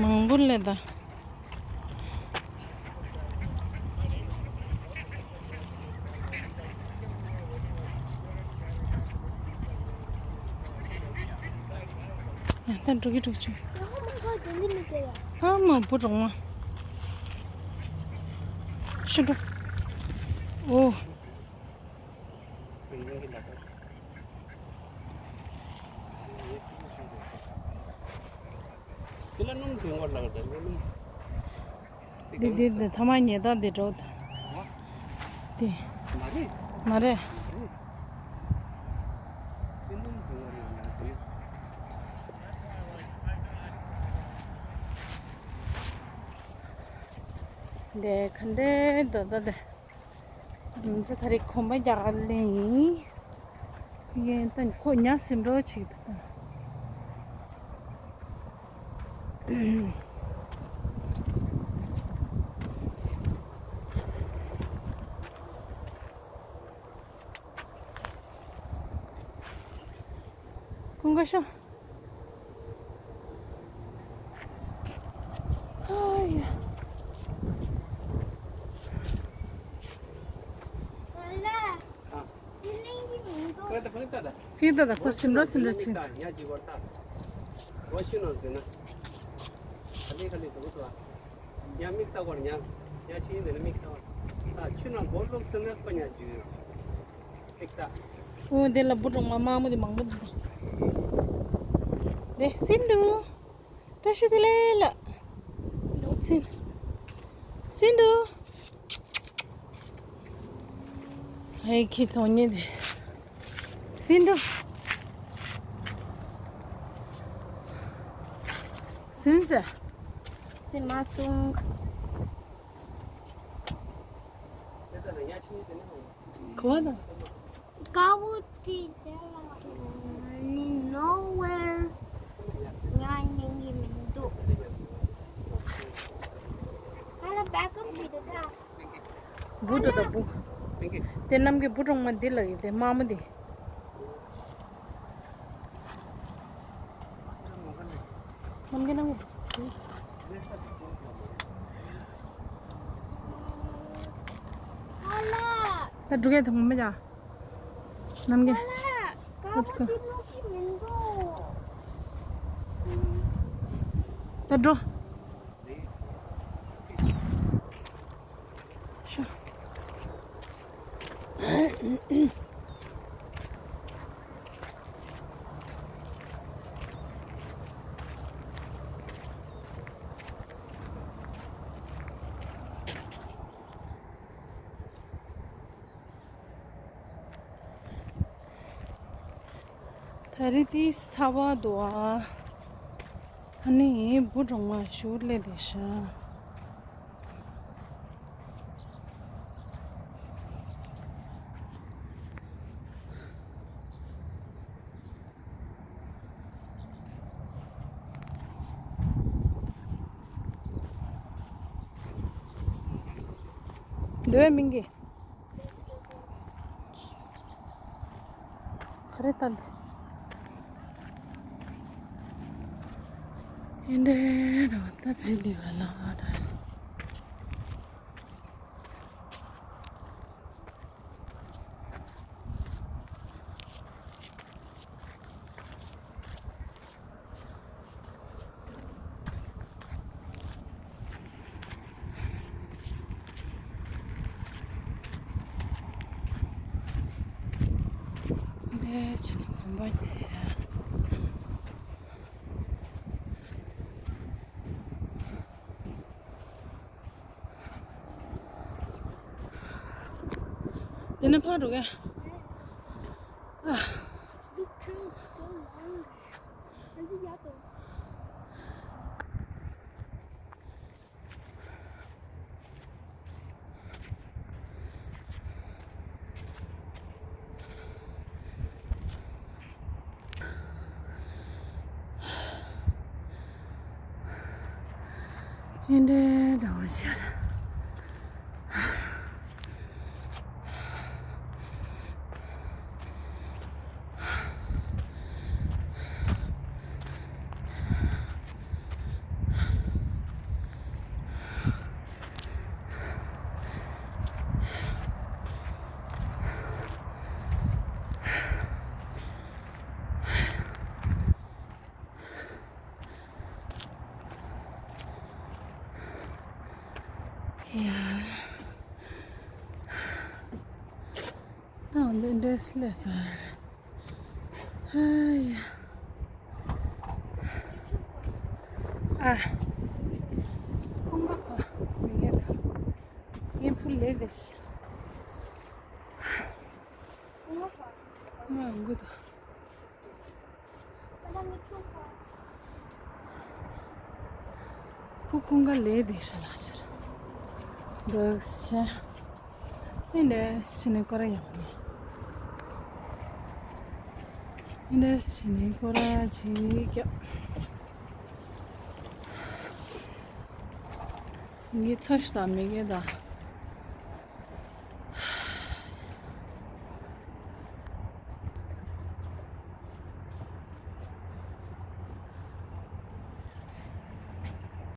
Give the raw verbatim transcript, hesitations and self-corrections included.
མང་པོ་ལས་ད། ད་འགྲོ་གི་འགྲོ་གི་བྱུང་། ཨ་མ་བུ་གྲོག་མ། ཤི་འགྲོ། ཨོ། འདི་འདི་འདི་ཐ་མ་ཉལ་ཐ་འདི་འགྲོ། འདི། མ་རེད། མ་རེད། འདི་ག་འདྲའི་འདོད་ད་འདི། ང་ཚོ་ད་རེས་གོམ་པ་རྒྱག་ག་སླེབས་ཡིན། ཡིན་ད་ཁོ་ཉ་ཟིན་འགྲོ་ཆེ་གི་འདུག་ད། ཀུན་དགའ་ཤོག་ཨ་ཡ། ཕིག་ད་ད་ཁོ་སིམ་རོ་སིམ་རོ་ཆེ། ཉ་མིག་ལྟ་བར་ཉ། ཉ་ཆེན་དེ་ནི་མིག་ལྟ་བར། ད་ཆུ་ནང་སྒོ་བླུགས་ཟེར་ན་ཁོ་ཉ་འཇུ་ཡོད། མིག་ལྟ། ཨོ་དེ་ལ་བུ་གྲོག་མ་དམར་མོ་དེ་མང་པོ་འདུག་དེ་སིན་དུ། བཀྲ་ཤིས་བདེ་ལེགས་ལ། སིན། སིན་དུ། ཨའི་ཁྱི་ཐོང་ཉེ་དེ། སིན་དུ། སིན་ཟེར། སིན་མ་སོང་། ག་བ་དང་། དཀར་པོ་དེ་དེ་ལ་nowhere ང་ཉན་གི་མི་འདུག་ང་ལ་backup བྱེད་དུ་ད། བུ་དེ་དང་བུ། དེ་རྣམས་ཀྱི་བུ་གྲོག་མ་འདི་ལ་ཡོད་དེ་དམར་མོ་དེ། ནམ་གྱི་ནམ་གྱི། ད་འགྲོ་གི་དང་མི་ཡ། ནམ་གྱི། ད་འགྲོ། ད་རེས་དེ་ཚ་བ་འདུག་ཨ། ཨ་ནི་བུ་གྲོག་མ་ཞུ་ལེ་དེ་ཤ། འདོད་མིན་གི། ག་རེ་ལྟ་འདི། ཨེ་འདྲ་ར་བ་ལྟ་ཅི་འདི་ག་ལ་ཨ་ད། འདི་ཕྱི་ནས་གོམ་པ་རྒྱག་ཡ། དེ་ནས་ཕར་འགྲོ་གས། ཨ། The trail is so long. ཨེ་འདྲའི་འདྲ་བོ་ཞིག་རེད། ཡ། ད་འདི་འདྲས་སླེབས་ཚར། ཧ་ཡ། ཨ། ཀུན་དགའ་ཁོ་མི་ངན་ད། ཡིན་ཕུ་ལེགས་རེད། ང་འགུ་ད། ཁུ་ཀུན་དགའ་ལས་དེ་ཧྲ་ལ་ཆར། འདུག་ཤ། ཨེ་འདྲས་ཕྱི་ནས་སྐོར་ར་ཡག་པོ་མེད། ཨེ་འདྲས་ཕྱི་ནས་སྐོར་ར་ཅིག་རྒྱབ། ངའི་ཚོ་ཞིག་དང་མི་གེ་དང་